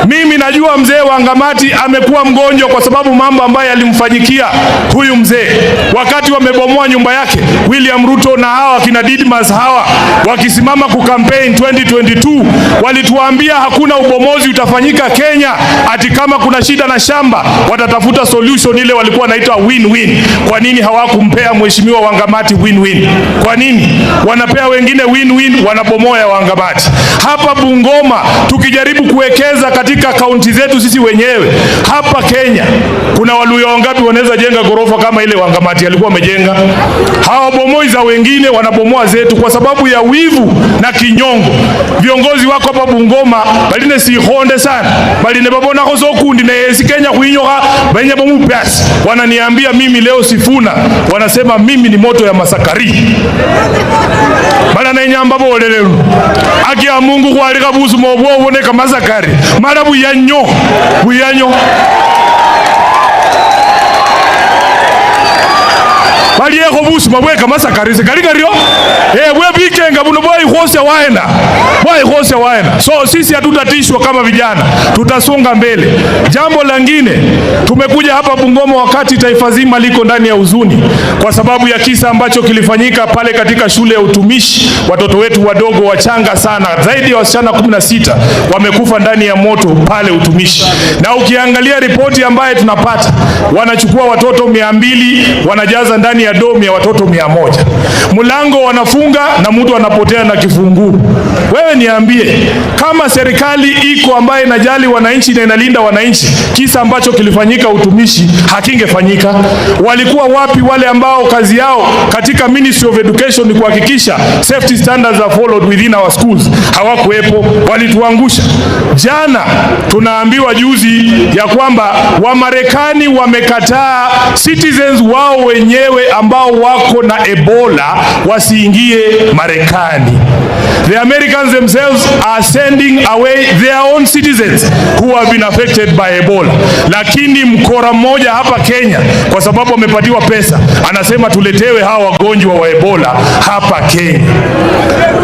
Mimi najua mzee Wangamati amekuwa mgonjwa kwa sababu mambo ambayo yalimfanyikia huyu mzee wakati wamebomoa nyumba yake. William Ruto na hawa kina Didmas hawa wakisimama kucampaign 2022 walituambia hakuna ubomozi utafanyika Kenya, ati kama kuna shida na shamba watatafuta solution ile walikuwa wanaita win-win. Kwa nini hawakumpea mheshimiwa Wangamati win-win? Kwa nini wanapea wengine win-win, wanabomoa ya Wangamati? Hapa Bungoma tukijaribu kuwekeza katika kaunti zetu sisi wenyewe hapa Kenya, kuna Waluya wangapi wanaweza jenga ghorofa kama ile Wangamati alikuwa amejenga? Hawabomoi za wengine, wanabomoa zetu kwa sababu ya wivu na kinyongo. Viongozi wako hapa Bungoma baline sikhonde sana, baline babonakho sokundi neyesi Kenya khwinyokha benya bomupyasi. Wananiambia mimi leo Sifuna, wanasema mimi ni moto ya masakari mala nenyamba bolelelu aki ya Mungu khwalikha busuma obwo buboneka masakari mala buyanyo buyanyo baliekho busuma bwe kamasakari sekali kario bwe bikenga buno bwaikhosya waena bwaikhosya waena. So sisi hatutatishwa kama vijana, tutasonga mbele. Jambo langine, tumekuja hapa Bungoma wakati taifa zima liko ndani ya huzuni kwa sababu ya kisa ambacho kilifanyika pale katika shule ya utumishi. Watoto wetu wadogo wachanga sana, zaidi ya wasichana 16 wamekufa ndani ya moto pale utumishi. Na ukiangalia ripoti ambaye tunapata, wanachukua watoto 200 wanajaza ndani ya domu ya watoto 100. Mlango wanafunga na mtu anapotea na kifunguu. Wewe niambie, kama serikali iko ambaye inajali wananchi na inalinda wananchi, kisa ambacho kilifanyika utumishi hakingefanyika. Walikuwa wapi wale ambao kazi yao katika Ministry of Education ni kuhakikisha safety standards are followed within our schools? Hawakuwepo, walituangusha. Jana tunaambiwa juzi ya kwamba Wamarekani wamekataa citizens wao wenyewe ambao wako na Ebola wasiingie Marekani. The Americans themselves are sending away their own citizens who have been affected by Ebola. Lakini mkora mmoja hapa Kenya, kwa sababu amepatiwa pesa, anasema tuletewe hawa wagonjwa wa Ebola hapa Kenya.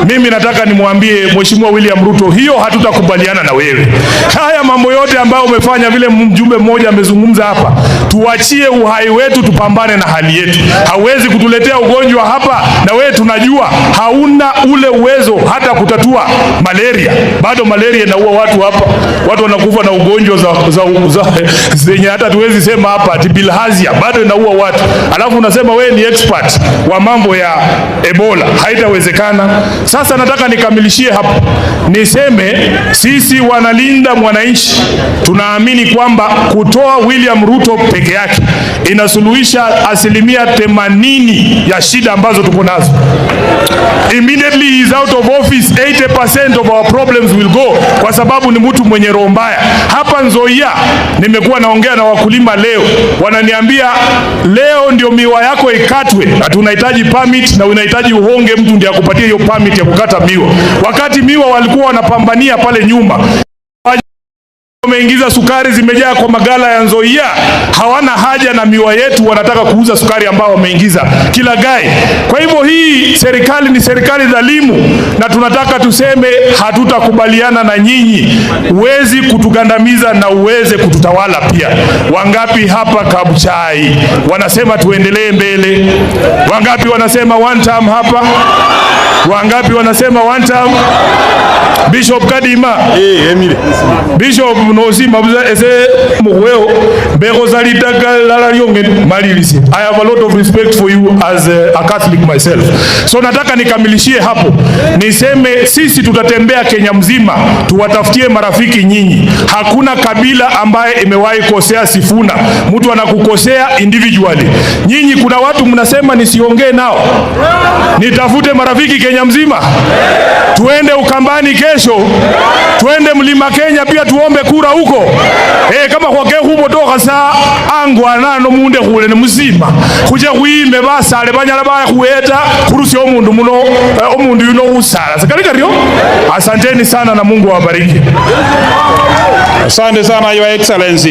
Mimi nataka nimwambie Mheshimiwa William Ruto, hiyo hatutakubaliana na wewe. Haya mambo yote ambayo umefanya, vile mjumbe mmoja amezungumza hapa, tuachie uhai wetu, tupambane na hali yetu. Hawezi kutuletea ugonjwa hapa, na wewe tunajua hauna ule uwezo hata kutatua malaria. Bado malaria inaua watu hapa, watu wanakufa na ugonjwa za zenye hata tuwezi sema hapa, ati bilharzia bado inaua watu, alafu unasema wewe ni expert wa mambo ya Ebola. Haitawezekana. Sasa nataka nikamilishie hapo, niseme sisi wanalinda mwananchi tunaamini kwamba kutoa William Ruto peke yake inasuluhisha 80% ya shida ambazo tuko nazo. Immediately he is out of office, 80% of our problems will go, kwa sababu ni mtu mwenye roho mbaya. Hapa Nzoia nimekuwa naongea na wakulima leo, wananiambia leo ndio miwa yako ikatwe, na tunahitaji permit na unahitaji uhonge mtu ndiye akupatie hiyo permit ya kukata miwa, wakati miwa walikuwa wanapambania pale nyuma. Wameingiza sukari zimejaa kwa magala ya Nzoia, hawana haja na miwa yetu, wanataka kuuza sukari ambao wameingiza kila gai. Kwa hivyo hii serikali ni serikali dhalimu, na tunataka tuseme hatutakubaliana na nyinyi. Huwezi kutugandamiza na uweze kututawala pia. Wangapi hapa Kabuchai wanasema tuendelee mbele? Wangapi wanasema one term hapa? Wangapi wanasema one term? Bishop Kadima, Bishop Nosi Mabuza ese muweo mbego zalitaka lala lyonge malilisi. I have a lot of respect for you as a Catholic myself. So nataka nikamilishie hapo, niseme sisi tutatembea Kenya mzima tuwatafutie marafiki nyinyi. Hakuna kabila ambaye imewahi kosea Sifuna. Mtu anakukosea individually. Nyinyi kuna watu mnasema nisiongee nao, nitafute marafiki Kenya mzima, tuende Ukambani kesho, tuende Mlima Kenya pia tuombe kura huko. Kama kwake hubotoka sa angwa nano munde khule ni muzima khuje khwime basale banyala bakhuweta khurusia omundu muno omundu yuno khusala sikali kario. Asanteni sana na Mungu awabariki. Asante sana Your Excellency.